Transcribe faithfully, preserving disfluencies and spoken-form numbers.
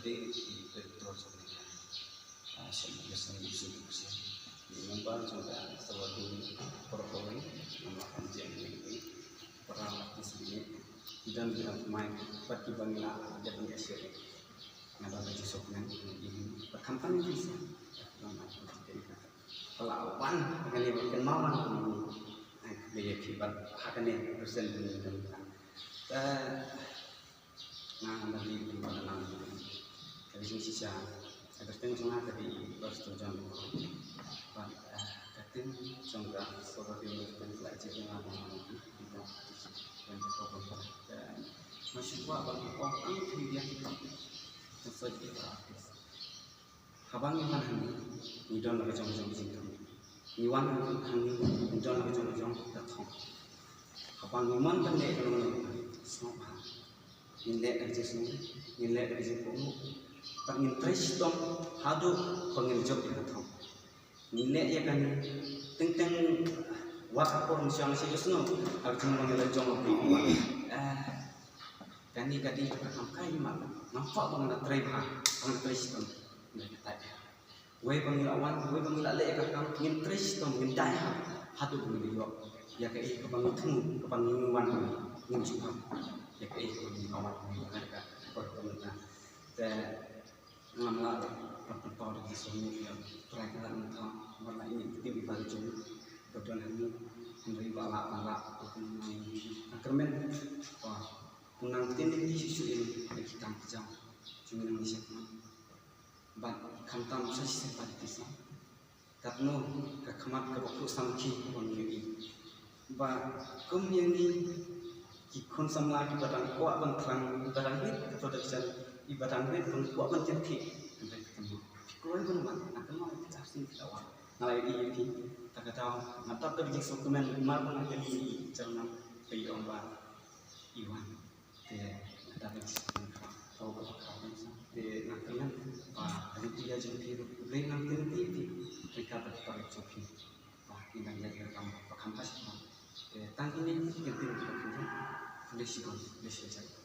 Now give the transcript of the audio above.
Dei ki pyrthei jong ka, ah, sha ka seng sha ka seng. Ni member jong ka Sawadu Porpori, member kan jeng ni, para artis ni, ki don ki don mai, pat ki bang la, dep ni asyik. Nga don ka jingsuk ngan, ni, pat kam pan ni sa. Don mai, pat ki bang la. Pala wan, kane ba kynmaw lang. Ai, dei ki bat, ha kane, persen ni, don. Eh, Nga, nga dei ban wan nang. Ka dei jingshisha. Ka kyrteng jong nga ka dei Barista John. Bad, ah, ka kyrteng jong ka Sawadu Entertainment ka la jied ïa nga ba nga dei ban participant ka program. Nga shu kwah ban kwah tang ki media. Ka sawdong ka artist. Haba ngi wan hangne, ngi don la ka jong ka jong ka jingthung. Ngi wan hangne, ngi don la ka jong ka jong ka thong. Haba ngi mon ban leh ka long ka sngewbha. Ngin leh da ka jingsngew, ngin leh da ka jingkohnguh. Bad ngin trei shitom haduh ba ngin jop ïa ka thong. Ngin leh ïa kane teng teng wat ka por ngi shong shi ïohsngew ha ka jinglong ïa la jong ka. Ah, kane ka dei ka kam kai ma. Nampak ba ngi la trei bha, ba ngi la trei shitom. Ngi la trei. Wei ba ngi la wan, wei ba ngi la leh ïa ka kam, ngin trei shitom, ngin dai ha, haduh ba ngin ïoh ïa kaei kaba ngi thmu, kaba ngi wan, ngin sngewbha ïa kaei kaba ngi wan, ngin wan ka por ka mynta. Te ngam lah ban pynpaw da ki sngewbha ïa Trai ka la mynta, ba la ïa ki ba jong ba don hangne, hynrei ba la, ba la, ka kyrmen, ba nang ktien ki shisha ïa ki kam ki jam jong ngi nang di shet. Bad khamtam sa shisien pat ki sa. Katno ka khmat kaba khuid samrkhie ba ngi ïohi. Ba kum ïa ngi ki khun samla kiba dang kwah ban thrang, kiba dang rit ka production, kiba dang rit ban kwah ban kynthih. Hynrei katno phi kloi ban wan, na katno phi ap sien phi la wan. Nga la ïohi ïa phi, ta ka daw nga tap ka jingsngewkmen mar ba nga kylli ïa phi, jong nga phi ong ba i wan. Te nga dap ïa ka sngewbha, ka sngewbha ka sngewbha. Te nga kyrmen ba ka lynti jong phi ruh, U Blei un nang pynlynti ïa phi. Ryngkat bad ka paralok jong phi. Ba kin nang ïaid ka kam ba kham bha shisha. Te tang kine ki kyntien kiba phi ong. Khublei shibun, khublei shibun.